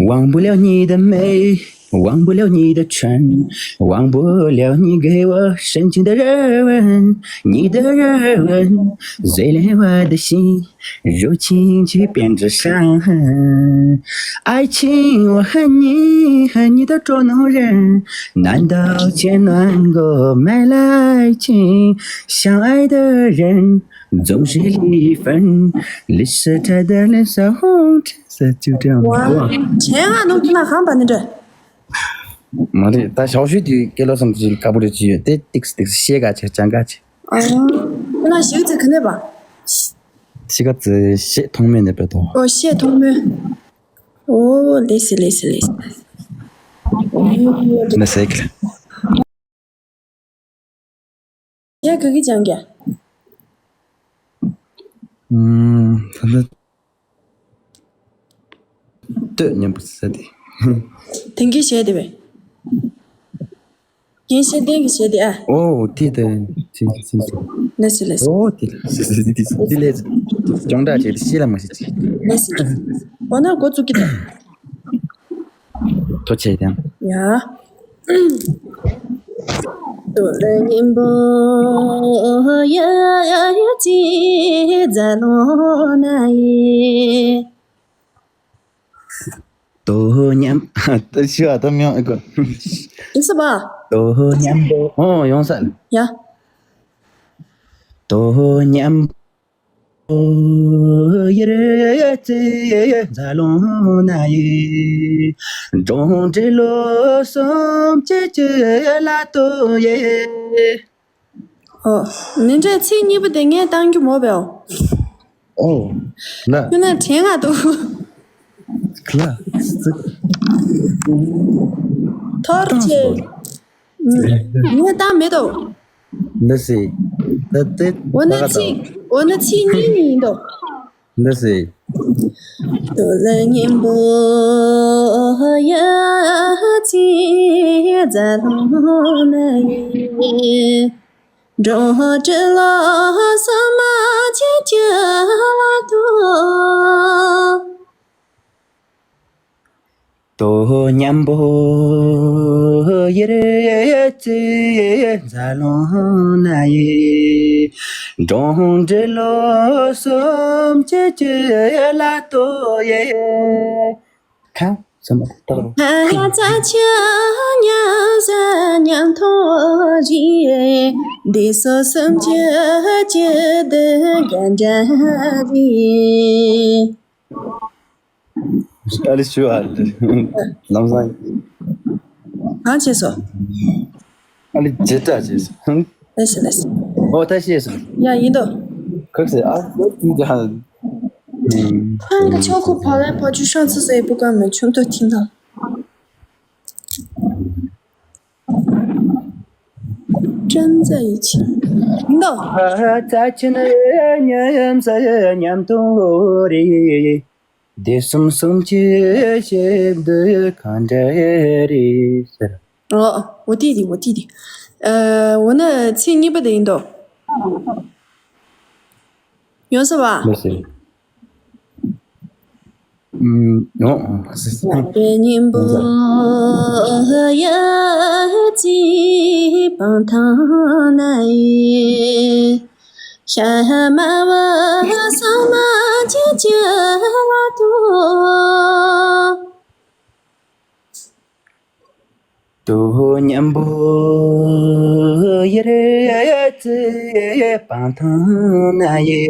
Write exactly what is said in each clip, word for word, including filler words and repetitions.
忘不了你的美，忘不了你的唇，忘不了你给我深情的热吻，你的热吻最令我的心如今却变成伤痕。爱情，我恨你，恨你的捉弄人，难道却能够买来爱情？相爱的人总是离分，离是他的脸色红，这就这样吧。哇，ཆེན་ང་ནོ་ཀི་ན་ཧང་པ་ནི་འདྲ། མ་རེད། ད་ཞའོ་ཤུའི་དུས་སྐད་ལོ་སམ་ཅི་དཀར་པོ་རེ་ཅི་ཡོད་དེ། ཏིག་ཏིག་ཤེས་ག་ཆེ་ཅང་ག་ཆེ། ཨ། ཁོ་ན་ཞིག་ཚེ་ག་ནས་པ། ཤི་ག་ཚེ་ཤེས་མཐོང་མེད་ནས་པ་དོ། ཨོ་ཤེས་མཐོང་མེད། ཨོ་ལེ་སི་ལེ་སི་ལེ་སི། ཨོ་ལེ་སི་ལེ། ཡ་ག་གི་ཅང་ག། ཨུམ། ད་ལྟ་སྟོད་མཉམ་པོ་ཟེར་ཏེ། དེང་གི་བྱས་ཏེ་བས། རྒན་ཤེས་ལྡན་གྱི་བྱས་ཏེ་ཨ། ཨོ་དེ་དེ་དེ་དེ། ལེ་སི་ལེ་སི། ཨོ་དེ་དེ་དེ་དེ་ལེ་སི། ཅོང་སྒྲ་བྱས་ཏེ་ཤེས་ལ་མ་ཤེས་ཅིག། ལེ་སི་ལེ་སི། འོ་ན་འགོ་བཙུགས་ཀྱི་ད། ཐོ་ཆེ་དང་། ཡ། དོ་ལ་ཉིན་པོ་ཡ་ཡ་ཡ་ཅི་ཛ་ལོ་ན་ཡེ། དོ་མཉམ། ཤི་བ་དོ་མྱོང་ཨེ་གོ། ཡིན་ས་པ། དོ་མཉམ་པོ་ཨོ་ཡོང་ས། ཡ། དོ་མཉམ། ཡེར་ཙེ་ཛ་ལོང་ན་ཡེ། འབྲོང་འདྲེ་ལོ་གསུམ་གྱི་ལ་ཏོ་ཡེ། ཨོ། ནི་འདྲའི་ཚིག་གཉིས་པོ་དེ་ངས་བཏང་རྒྱུ་མོ་བེའོ། ཨོ། ལ། ཁྱོད་ན་དྲན་ང་འདུག་ལ། ཐོར་ཆེ། ངས་བཏང་མེད་དོ། ལ་སི། ད་དེ་འོ་ན་ཚིག་འོ་ན་ཚིག་གཉིས་གཉིས་ཡིན་དོ། ལ་སི། དོ་ལ་ཉིན་པོ་ཡ་ཚི་ཛ་ལོ་ན་ཡེ། འབྲོང་ཁྲི་ལོ་ས་མ་ཆེ་ཆེ་ལ་དོ། དོ་མཉམ་པོ་ཡེར་ཙེ་ཛ་ལོང་ན་ཡེ། འབྲོང་འདྲེ་ལོ་གསུམ་གྱི་ལ་ཏོ་ཡེ། ཁ་ཙམ་ཏག་རོ། ཁ་ཙ་ཆ་ཉམ་ས་ཉམ་ཐོ་རི། འདི་སོ་གསུམ་གྱི་གྱི་འདི་ག་འདྲ་རི། ཨ་ལི་ཞུ་ཨ་ལི། ལམ་སང་། གང་བྱས་སོ། ཨ་ལི་ཇི་ལྟར་བྱས་སོ། ལེ་སི་ལེ་སི། ཨོ་ད་ཤེས་སོ། ཡ་ཡིན་དོ། ཁག་སེ་ཨ་ལི་ཇི་ལྟར། ཁང་གི་ཆོག་ཁུ་བ་ལན་བ་ཆུ་ཤང་ཚི་སེ་པུ་ཀ་མེ་ཆུང་དུ་ཐིང་དང་། ཀྲན་ཙ་ཡི་ཆིན། ཡིན་དོ། ཧ་ཧ་ཙ་ཆིན་ཉམ་ས་ཉམ་ཐུང་ལོ་རེ། དེ་གསུམ་གསུམ་གྱི་ཞེ་འདི་གང་འདྲ་རེད་ཟེར། ཨོ། འོ་དེ་དེ་འོ་དེ་དེ། ཨ། འོ་ན་ཚིག་གཉིས་པ་དེ་ཡིན་དོ། ཡོང་ས་བ། མ་ཟེར། ཨུམ། ཡོང་། མ་ཟེར། ཡ་རེ་ཉིན་པོ་ཡ་ཙི་བང་ཐང་ན་ཡེ། ཤ་མ་བ་ས་མ་ཅི་ཅི་ལ་ཏོ། དོ་མཉམ་པོ་ཡེར་ཙེ་བང་ཐང་ན་ཡེ།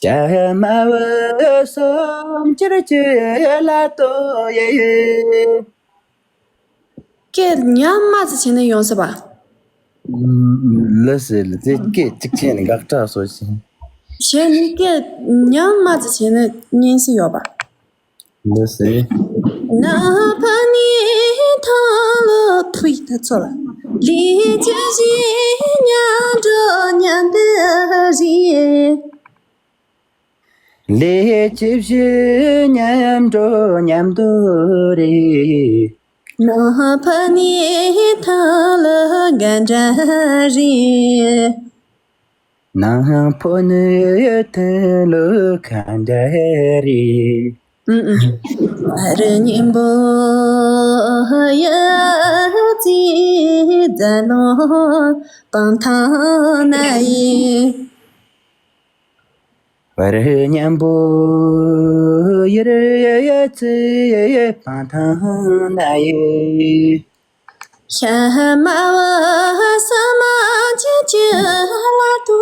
ཤ་མ་བ་སོམ་ཅི་ར་ཅི་ལ་ཏོ་ཡེ། སྐད་ཉམས་མ་ཙི་བྱས་ནས་ཡོང་ས་བ། ལ་སེ་ལ་ཙེ་སྐད་ཅིག་ཆེ་ནས་དགག་སྒྲ་སོགས་ཤིང་། གཞན་ནི་སྐད་ཉམས་མ་ཙི་བྱས་ནས་ཉན་སྲིད་ཡོད་པ། ལགས་སེ། ན་ཕ་ནི་ཐང་ལོ་ཐུ་ཡི་ད་ཚོ་ལ། ལི་ཅི་ཞི་ཉམ་འགྲོ་ཉམ་དུ་རི། ལི་ཅི་ཞི་ཉམ་འགྲོ་ཉམ་དུ་རི། ན་ཕ་ནི་ཐང་ལོ་ག་འདྲ་རི། ནང་ཕོ་ནུ་ཐུན་ལུ་ག་འདྲ་རེད། ཨུ་ཨུ། བར་གཉན་པོ་ཡ་ཙི་ཛ་ལོ་སྤང་ཐང་ན་ཡི། བར་གཉན་པོ་ཡ་ཙི་སྤང་ཐང་ན་ཡི། ཤ་མ་བ་ས་མ་ཅི་ཅི་ལ་ཏོ།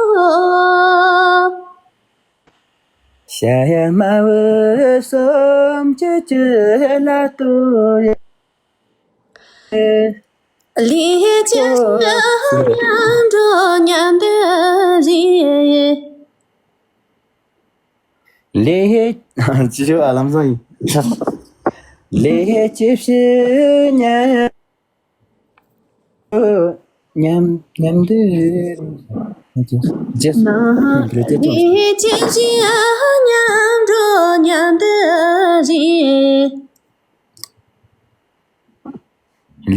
ཤ་ཡ་མ་བུ་སོམ་ཅི་ཅི་ལ་ཏུ་ཡེ། ལི་ཅི་ཤ་ཡ་འགྲོ་ཉམས་དུ་རི། ལི་ཅི་ཤ་ཨ་ལམ་སང་ཡིན། ལི་ཅི་ཤ་ཉམས། ཉམས་ཉམས་དུ་རྗེས་སུ་ལས་ཅི་ཞིག་ཉམས་འགྲོ་ཉམས་དུ་རེད།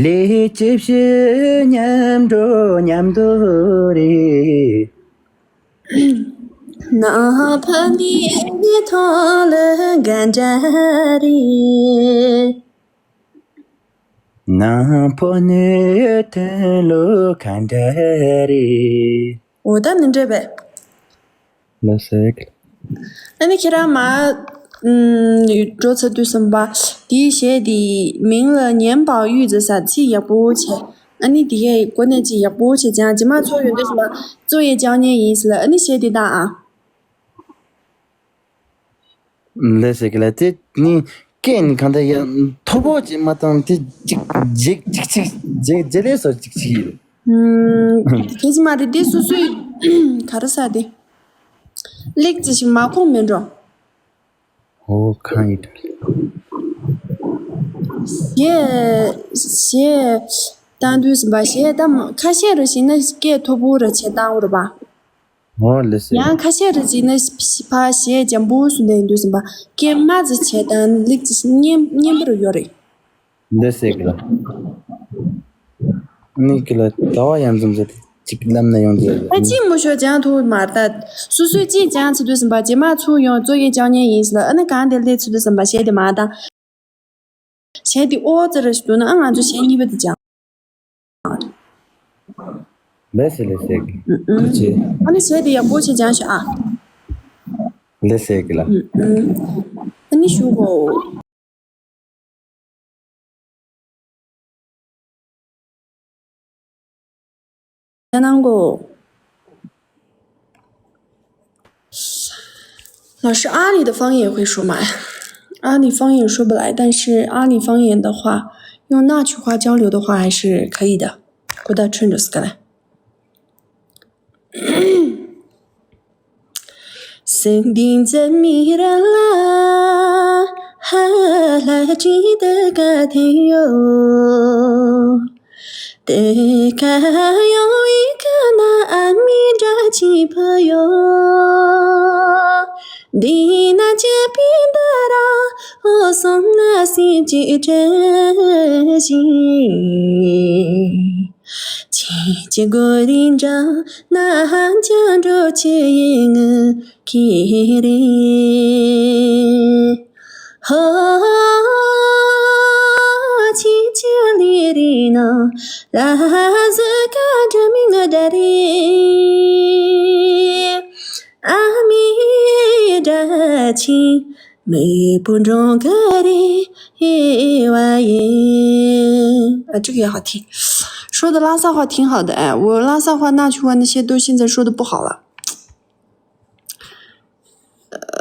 ལས་ཅི་ཞིག་ཉམས་འགྲོ་ཉམས་དུ་རེད། ནང་ཕ་ནི་ཐོང་ལ་ག་འདྲ་རེད། ནང་ཕོ་ནུ་ཐོན་ལོ་ག་འདྲ་རེད། འོ་ད་ནི་འདྲ་བས། ལ་སེག་ཨ་ནི་ཁྱེད་རང་མ་འགྲོ་ཚར་དུས་ཙམ་པ་དེའི་གཞས་དེའི་མིང་ལ་ཉན་པའོ་གཡུས་ཟེར་ས་ཚིག་ཡག་པོ་བྱས། ཨ་ནི་དེ་གའི་གོ་གནས་ཅིག་ཡག་པོ་བྱས་ཀྱང་རྗེས་མ་ཚོ་ཡོང་དུས་ཙམ་པ་ཚོ་ཡི་ལྗང་ཉན་ཡིན་ཟེར་ལ། ཨ་ནི་གཞས་དེ་དང་ཨ། ལས་ཟེར་གི་ལ་དེ་ནི་སྐད་ནི་གང་ལྟར་ཡང་མཐོ་པོ་ཅིག་མ་བཏང་དེ་ཅིག་ལྗིད་ཅིག་ཅིག་ལྗིད་ལྗིད་ལས་སོ་ཅིག་ཅིག་ཡིན། ཨུམ། དེ་ཅི་མ་རེད་དེ་སོ་སོའི་ག་རེ་ཟ་དེ་ལེགས་ཅི་ཞིག་མ་གོང་མིན་འགྲོ། ཧོ་གང་ཡིན་དྲ། གཞས་གཞས་བཏང་དུས་ཟིན་པ་གཞས་བཏང་ཁ་ཤས་རུ་ཞིག་ན་སྐད་མཐོ་པོ་རུ་བྱེད་བཏང་བར་པ། འོ་ལེ་སེ། ཡང་ཁ་ཤས་རེ་ཅིག་ནི་ཕ་གཞས་འཇམ་པོ་སུ་ལེན་འདུག་ཟིན་པ་སྐད་དམའ་ཙི་བྱས་དང་ལིག་ཙི་སྙན་སྙན་པོ་རུ་ཡོད་རེད། ལེ་སེ་གི་ལ། ནི་གི་ལ་ཟླ་བ་ཡང་འཛོམས་ཟེར་ཏེ་གཅིག་ལམ་ན་ཡོང་དུས་ཨ་ཅི་མོ་ཤོ་ཅང་ཐུ་མ་ད་སུ་སུའི་ཅི་ཅང་ཚི་དུས་ཟིན་པ་རྗེས་མ་ཚུ་ཡོང་ཙོ་ཡི་ཅང་ཉན་ཡིན་ཟེར་ཨ་ནི་གང་དེ་ལེ་ཚི་དུས་ཟིན་པ་གཞས་དེ་མ་ད། གཞས་འདི་ཨོ་ཙི་ར་ཞིག་འདུག་ན་ཨ་ང་ཚོ་གཞས་གཉིས་པ་འདི་སྦྱང་། ལེ་སི་ལེ་སི། ཨུ་ཨུ། ཨུ་ཅེ། ཨ་ནི་གཞས་འདི་ཡག་པོ་ཞིག་སྦྱང་ཤོག་ཨ། ལེ་སི་གི་ལ། ཨུ་ཨུ། ཨ་ནི་ཞུ་གོ། གནང་གོ། 老师，阿里的方言会说吗？阿里方言说不来，但是阿里方言的话，用那曲话交流的话还是可以的。 སེམས་འདི་འཛམ་མི་ར་ལ་ཧ་ལ་ཅི་ད་ག་དེ་ཡོད། དེ་ཁ་ཡོང་བའི་ཁ་ན་ཨ་མི་འདྲ་ཅི་ཕ་ཡོད། འདི་ན་ཅི་པི་ད་ར་ཧོ་སོང་ན་སི་ཅི་དྲན་ཞིང་། ཅི་ཅི་གོ་རིན་འདྲ་ན་ཧ་ཅང་འགྲོ་ཅི་ཡིན་ངུ་ཁི་རི། ཧོ་ཅི་ཅི་ལི་རི་ན་ལ་ཟི་ཀ་འདྲ་མི་ང་འདྲ་རི། ཨ་མི་འདྲ་ཅི་མི་བུ་འགྲོ་ག་རི་ཧི་བ་ཡི། 啊，这个也好听。说的拉萨话挺好的，哎，我拉萨话那句话那些都现在说的不好了。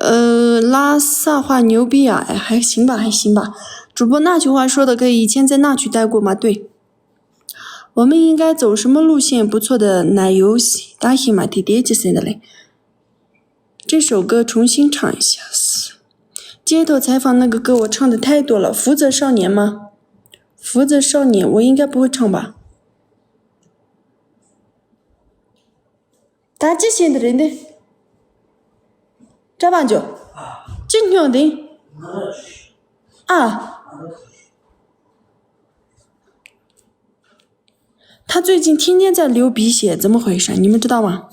呃，拉萨话牛逼啊，哎，还行吧，还行吧。主播那句话说的跟以前在那曲待过吗？对。我们应该走什么路线？不错的奶油，大黑马弟弟这些的嘞。这首歌重新唱一下。街头采访那个歌我唱的太多了，福泽少年吗？福泽少年，我应该不会唱吧？ ད་ཅི་བྱེད་འདི་རེད་འདི། གྲྭ་པ་འཇོ། ཅི་སྨྱོ་འདི། ཨ། 他最近天天在流鼻血，怎么回事？你们知道吗？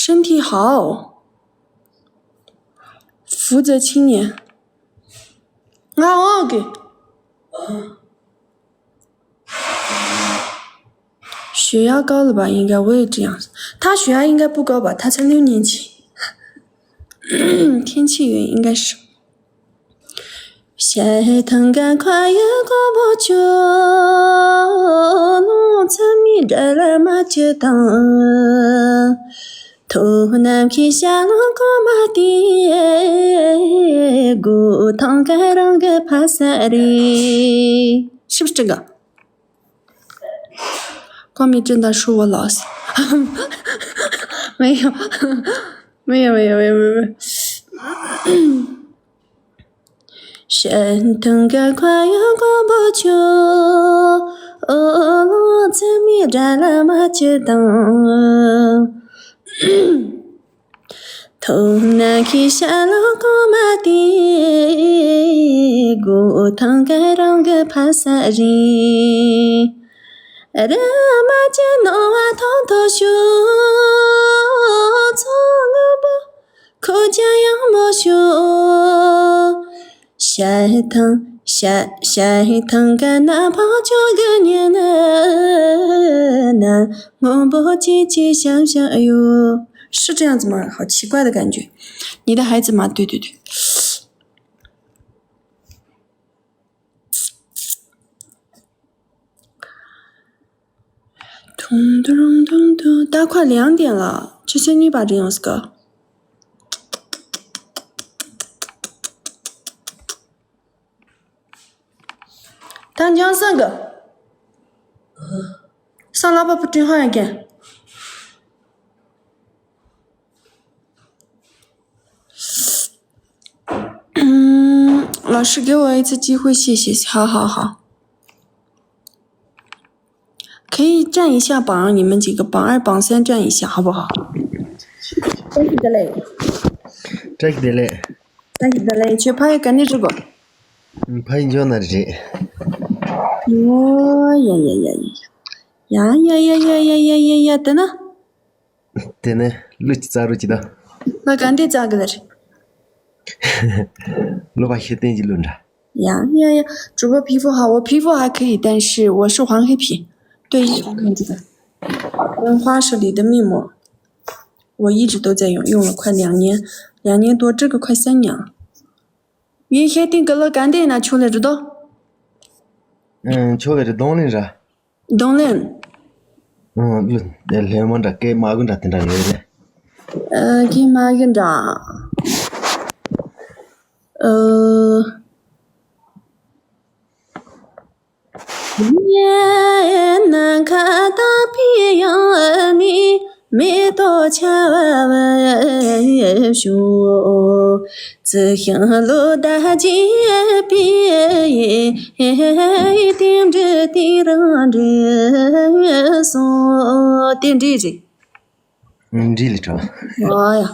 身体好。福泽青年。啊，我给。血压高了吧？应该我也这样。他血压应该不高吧？他才六年级。天气原因应该是。 བྱ་ཐང་ག་ཁ་ཡི་གོ་བོ་ཆུ། ལོ་ཚ་མི་འདྲ་ལ་མ་ཅི་དང་། ཐོ་ནམ་ཁའི་ཤ་ལོ་གོ་མ་དེ། གོ་ཐང་ག་རང་གི་ཕ་ས་རེད། 是不是这个？ 光明正大说我老师。没有，没有，没有，没有，没有。山东个快要过不去，哦，我怎么站了嘛就等。 ཐོ་ནམ་ཁའི་ཤ་ལོ་གོ་མ་དེ། གོ་ཐང་ག་རང་གི་ཕ་ས་རེད། ར་མ་ཅི་ནོ་བ་ཐོང་ཐོ་ཤོ། ཚོ་ངུ་པོ་ཁོ་ཅ་ཡང་མོ་ཤོ། བྱ་ཐང་བྱ་བྱ་ཐང་ག་ན་ཕ་ཅོ་གི་ཉེ་ན་ན། སྔོན་པོ་ཅི་ཅི་ཤང་ཤང་ཡོ། 是这样子吗？好奇怪的感觉。你的孩子吗？对对对。咚咚咚咚，大概两点了，这些你把这样子个。 ད་འཇང་སང་གི། སང་ལ་པ་པུ་ཀྲིན་ཧ་ཡ་གན། ཨུམ། 老师给我一次机会，谢谢。好好好。可以占一下榜，你们几个榜二、榜三占一下，好不好？真是的嘞。 བཀྲ་ཤིས་བདེ་ལེགས། བཀྲ་ཤིས་བདེ་ལེགས། ཁྱོད་ཕ་ཡུལ་ག་ནས་རེད་གོ། ཕ་ཡུལ་འཇོ་ན་རེད། ཡ་ཡ་ཡ་ཡ་ཡ། ཡ་ཡ་ཡ་ཡ་ཡ་ཡ་ཡ་ཡ། དེ་ན། དེ་ནས་གླུ་ཅི་རྩ་རུ་ཅི་ད། ང་ག་འདྲས་རྩ་གི་ལ་རེད། གླུ་བ་ཤེས་ལྡན་གྱི་གླུ་འདྲ། 呀呀呀，主播皮肤好，我皮肤还可以，但是我是黄黑皮，对衣服控制的。跟花市里的面膜，我一直都在用，用了快两年，两年多，这个快三年了。ཡིན་ཤེས་ཏིང་གི་ལོ་ག་འདྲ་ཡིན་ན་ཆོག་ལེ་རེད་དོ། ཨང་ཆོག་ལེ་རེད། གདོང་ལེན་ར། གདོང་ལེན། ཨང་ལོ་ལྷན་མོ་འདྲ་སྐད་མ་གུ་འདྲ་དེ་འདྲ་ཡོད་རེད། ཨ་ཁྱི་མ་གི་འདྲ། ཨ། ནམ་མཁའ་དག་པའི་ཡང་ནི་མེ་ཏོག་ཆར་བབས་བྱུང་། 紫香路大街边། 点着的人人送。 དེ་འདྲས་རེད། འདྲིས་ལི་ཁྲོ། ཨ་ཡ།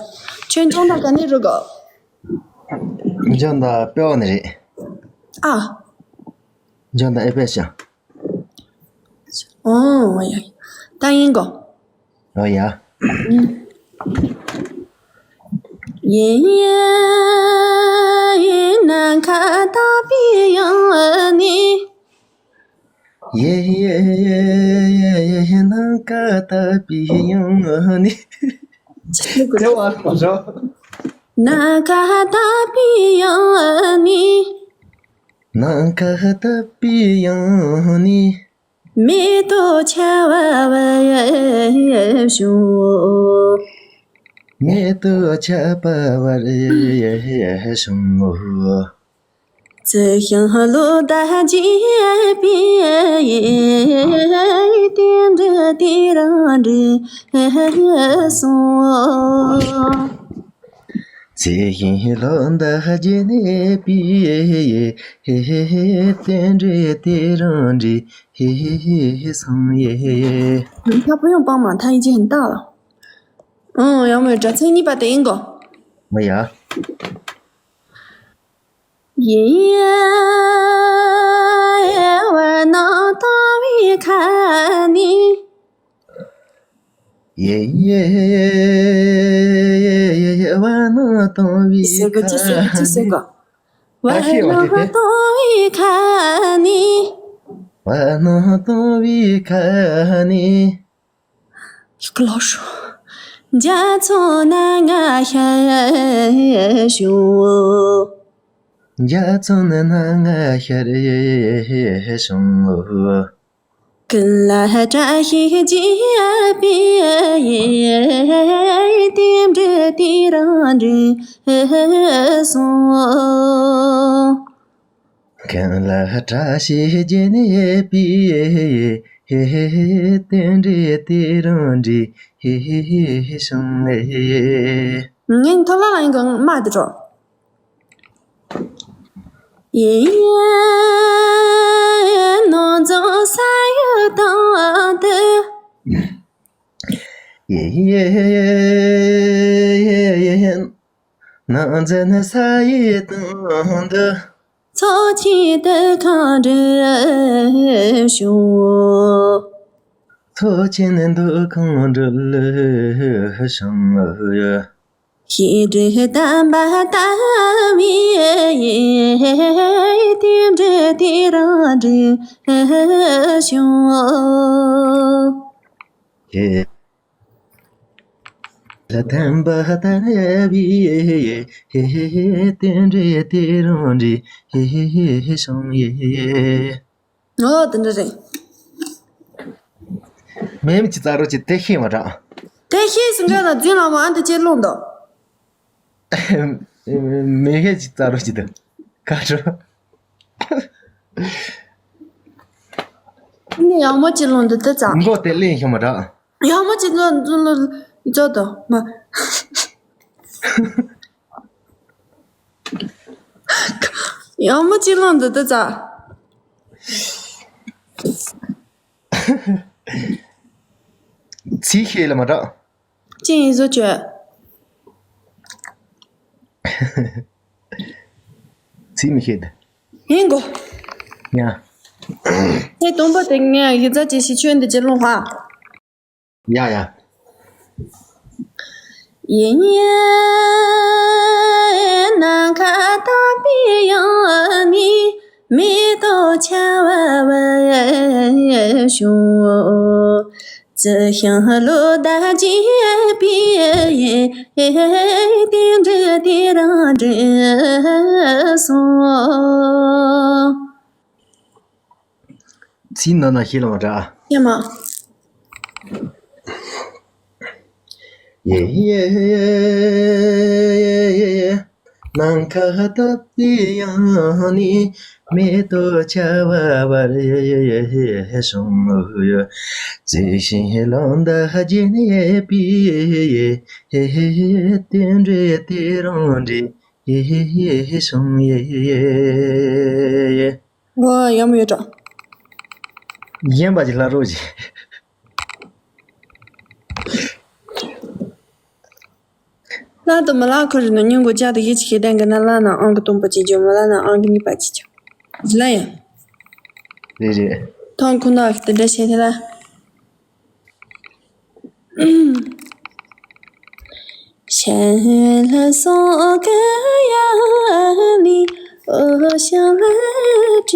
ཁྱོད་འཇང་ད་ག་ནས་རུ་གོ། འཇང་ད་པེ་བ་ནས་རེད། ཨ། འཇང་ད་ཨེ་པེ་ཤ། ཨོ་ཡ། ད་ཡིན་གོ། ཨོ་ཡ། ཡིན་ཡིན་ནམ་མཁའ་དག་པའི་ཡང་ནི། ཡེ་ཡེ་ཡེ་ཡེ་ཡེ་ནམ་མཁའ་དག་པའི་ཡང་ནི། ནམ་མཁའ་དག་པའི་ཡང་ནི། ནམ་མཁའ་དག་པའི་ཡང་ནི། མེ་ཏོག་ཆར་བབས་བྱུང་། མེ་ཏོག་ཆར་བབས་བྱུང་། 紫香路大街边། 点着的人人送。 他不用帮忙，他已经很大了。嗯，要么这次你把电影给我。没有。 ཡིན་ཡང་བར་སྣང་སྟོང་བའི་ཁ་ནས། ཡེ་ཡེ་ཡེ་ཡེ་ཡེ་ཡེ། བ་ནང་སྟོང་བའི་ཟེར་གི་ཅི་ཟེར་གི་ཅི་ཟེར་གི། ད་ཤེས་པ་དེ་དེ། བ་ནང་སྟོང་བའི་ཁ་ནས། བ་ནང་སྟོང་བའི་ཁ་ནས། ཡག་ལོ་ཤོ། འཇའ་ཚོན་སྣ་ལྔ་ཤར་བྱུང་། འཇའ་ཚོན་སྣ་ལྔ་ཤར་བྱུང་། ཀུན་ལ་བཀྲ་ཤིས་རྒྱས་པའི་རྟེན་འབྲེལ་དེ་རིང་འགྲིག་སོང་། ཀུན་ལ་བཀྲ་ཤིས་རྒྱས་པའི་རྟེན་འབྲེལ་དེ་རིང་འགྲིག་སོང་། ངས་ཐོ་ལ་ཡིན་གང་མ་དེ་འགྲོ། ཡེ་ཡེ། ནོར་འཛིན་ས་ཡི་སྟེང་དུ། ཡེ་ཡེ། ནོར་འཛིན་ས་ཡི་སྟེང་དུ། མཚོ་ཆེན་འདུ་ཁང་འགྲིག་བྱུང་། མཚོ་ཆེན་འདུ་ཁང་འགྲིག་བྱུང་། ཤེས་རིག་དམ་པ་ལྟ་བུའི་རྟེན་འབྲེལ་དེ་རིང་འགྲིག་བྱུང་། ཤེས་རིག་དམ་པ་ལྟ་བུའི་རྟེན་འབྲེལ་དེ་རིང་འགྲིག་བྱུང་། ཨོ་དེ་འདྲ་རེད། མེ་མེ་ཅིག་ཙག་རོ་ཅིག་དེ་ཤེས་མ་དྲག་དེ་ཤེས་སུ་འགྲོ་ན་རྫུན་ལ་མ་ཨ་འདི་ཅེས་ལོང་དོ། མེ་ཤེས་ཅིག་ཙག་རོ་ཅིག་དང་ཁ་དྲོ། ནི་ཡག་མོ་ཅིག་ལོང་དོ་དེ་ཙག་མགོ་དེ་ལེན་ཤེས་མ་དྲག་ཡག་མོ་ཅིག་ལོང་ལོང་ལོང་ཙོ་དོ་མ། ཡག་མོ་ཅིག་ལོང་དོ་དེ་ཙག་ཚིག་ཤེས་ལ་མ་དྲག་ཅི་ཡིན་བཟོ་བྱོས། ཚིག་མི་ཤེས་དེ། ཡིན་གོ་ཡ། དེ་དང་པོ་དེ་ངས་ཡིག་ཚད་ཅིག་ཞིག་ཆོས་འདི་ཅིག་ལོང་ཧ། ཡ་ཡ། ཡེ་ཡེ། ནམ་མཁའ་དྭངས་པའི་དབྱིངས་ནས། མེ་ཏོག་ཆར་པ་བབས་བྱུང་། རྩི་ཤིང་ལོ་ཟླ་རྒྱས་པའི། རྟེན་འབྲེལ་དེ་རིང་འགྲིག་སོང་། ཚིག་ནང་ན་ཤེས་ལ་མ་དྲག་ཤེས་མ། ཡེ་ཡེ། ནམ་མཁའ་དྭངས་པའི་དབྱིངས་ནས། མེ་ཏོག་ཆར་པ་བབས་བྱུང་། རྩི་ཤིང་ལོ་ཟླ་རྒྱས་པའི། རྟེན་འབྲེལ་དེ་རིང་འགྲིག་སོང་། ཡེ་ཡེ། ཨོ་ཡག་མོ་ཡོད་འགྲོ། གཞན་པ་ཅིག་ལབ་རོགས་གྱིས། ལ་དུ་མ་ལ་ཁོ་རི་ནོ་ཉིན་གོ་ཅག་དུ་ཡིད་ཆེས་ལྡན་གི་ན་ལ་ན་ཨང་གི་དུམ་པ་ཅིག་ཇོ་མ་ལ་ན་ཨང་གི་གཉིས་པ་ཅིག་ཇོ། ལ་ཡ། རེད་རེད། ཐོང་ཁུ་ནག་གི་དེ་འདྲ་བྱས་དེ་ལ། 山了送个呀你，我想来这。